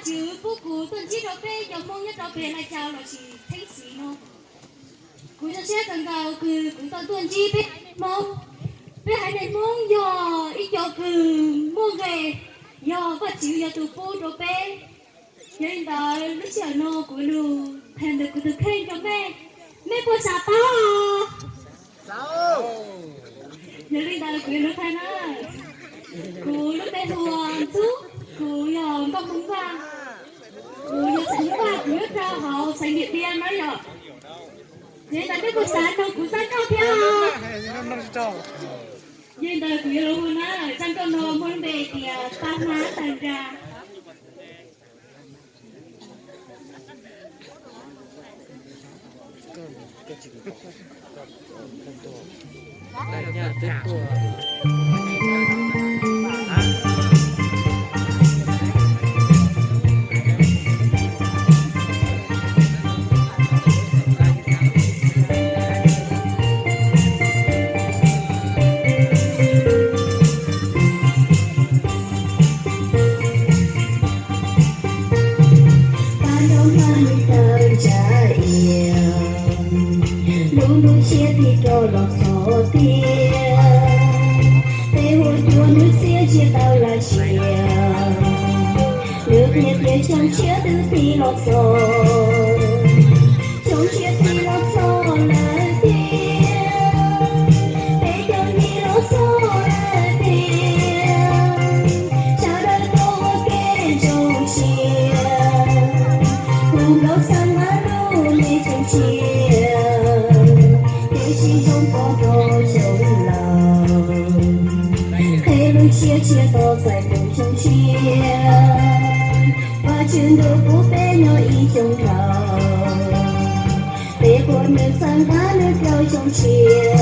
Tswv pub kuv tuaj ntsib rau peb cov Hmoob nyob rau pem Lais Cas lossis Theeb Xiv no. Kuv zoo siab kawg nkaus kws kuv tau tuaj ntsib peb haiv neeg Hmoob. Peb haiv neeg Hmoob yog ib co kws muaj nqe, yog Vajtswv yog tus pub rau peb. Yog li ntawd lub sij hawm no kuv lug qhia ntawm kuv tus kheej rau mej, mej puas xav paub? Yog li ntawd kuv yuav lug qhia na. Kuv lub npe hu ua Ntxub, kuv yog nkauj Hmoob Vaj, kuv yog xeem Hmoob Vaj, kuv nyob rau hauv xeev Diam Npiab na yom. Yog li ntawd mej puas xav noog kuv txaj nkauj thiab? Yog li ntawd kuv yuav lug hu na, txaj nkauj no muaj lub npe tias Paj Hmab Tawg Nra. Paj nroj hmab nws tawg ntsa ia, lub ntuj tshiab tig rov los txog tiag. Tej huab cua nws txiab tsis tau laj sia, nws qhia tias xyoo tshiab twb tig los txog. Xyoo tshiab tig los txog lawm tiag, peb cov me los txog lawm tiag. Sawv daws tuaj ua ke zoo siab, hu nkauj xab mab lub me xyoo tshiab, kev sib zoo pov rau xyoo laus. Qhia lub siab tshiab tos txais tus xyoo tshiab, Vajtswv ntuj pub peb nyob ib xyoo dhau. Peb quaj nws txhawb nqa nws rau xyoo tshiab,